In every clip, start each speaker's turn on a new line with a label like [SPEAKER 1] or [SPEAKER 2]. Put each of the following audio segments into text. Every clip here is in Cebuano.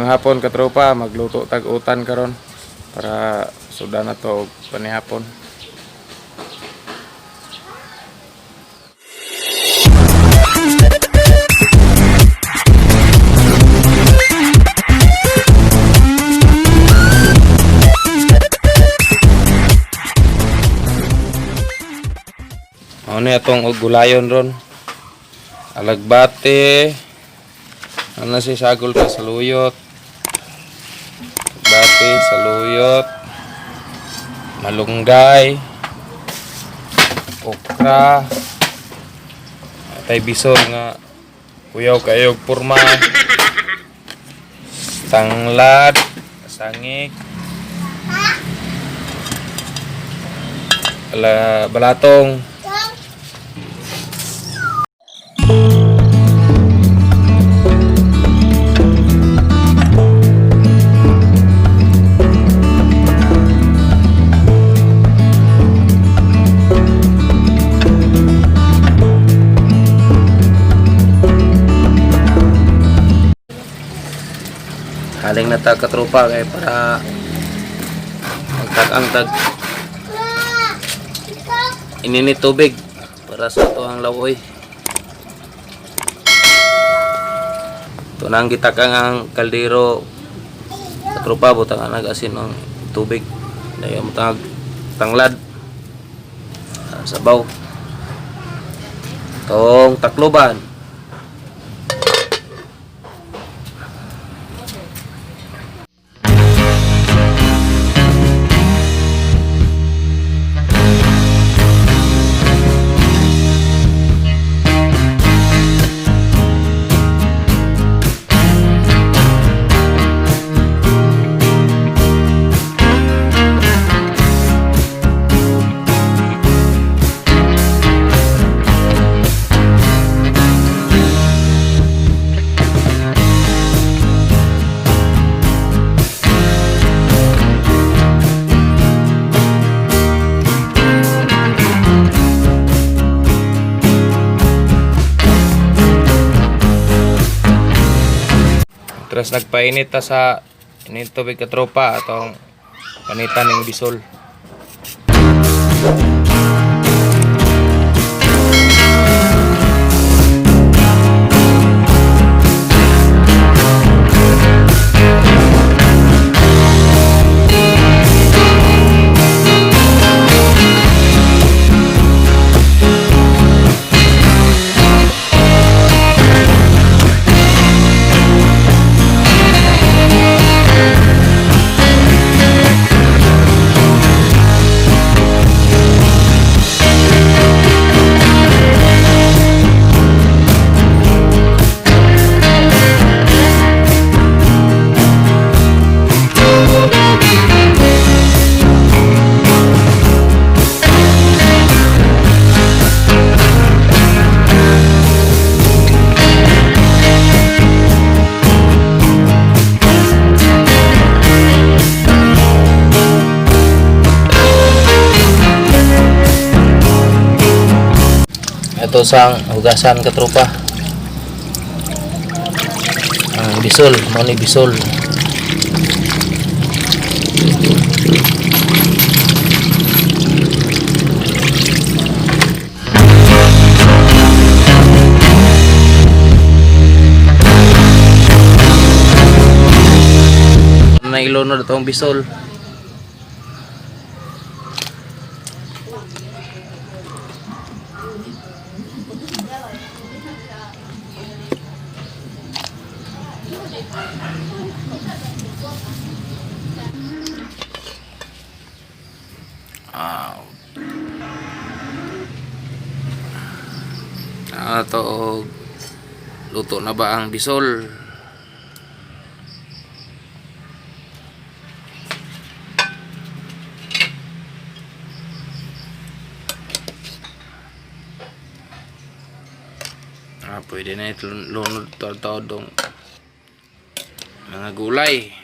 [SPEAKER 1] Maayong hapon, katropa, magluto tag utan karon para sudan na to og panihapon. Mao ni atong og gulayon ron. Alagbate. Ano si sagol ka saluyot. Alagbate, saluyot. Malunggay. Okra. Atay bisol nga kuyaw kayo og purma. Tanglad, sangig. Ala balatong. Haling na ta, katropa, kay para magtag-ang tag ininit tubig para sa ato ang lawoy. Ito na ang gitakang ang kaldero, katropa, butang ang asin ng tubig. Dayon mo tag tanglad. Ah, sabaw. Tong takloban. Tras nagpainit ta sa init tubig, katropa, atong panitan ng bisol. Ito sang hugasan, katropa. Ang bisol, mao ni bisol. Nailunod itong bisol. Ah. Ah, to luto na ba ang bisol? Ah, pwede na ito lunod to dong mga gulay.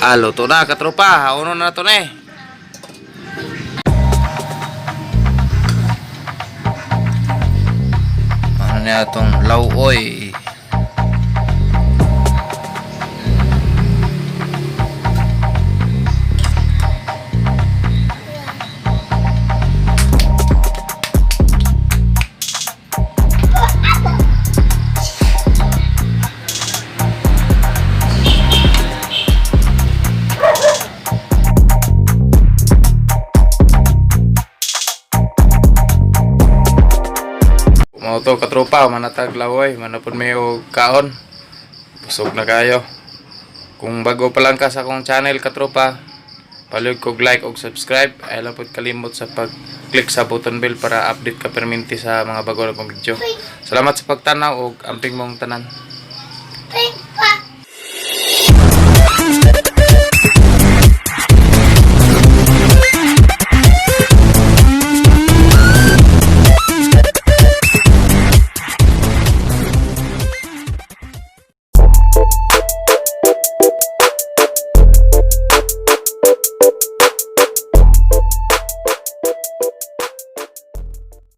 [SPEAKER 1] Ah, luto na, katropa. Haunon na to na eh. Ano niya itong lauoy? Mao to, katropa, manatag laway, manapod may og kaon. Busog na kayo. Kung bago pa lang ka sa akong channel, katropa, palihog kog like og subscribe. Ay lang pod kalimot sa pag-click sa button bell para update ka perminti sa mga bago na kong video. Salamat sa pagtanaw og amping mong tanan.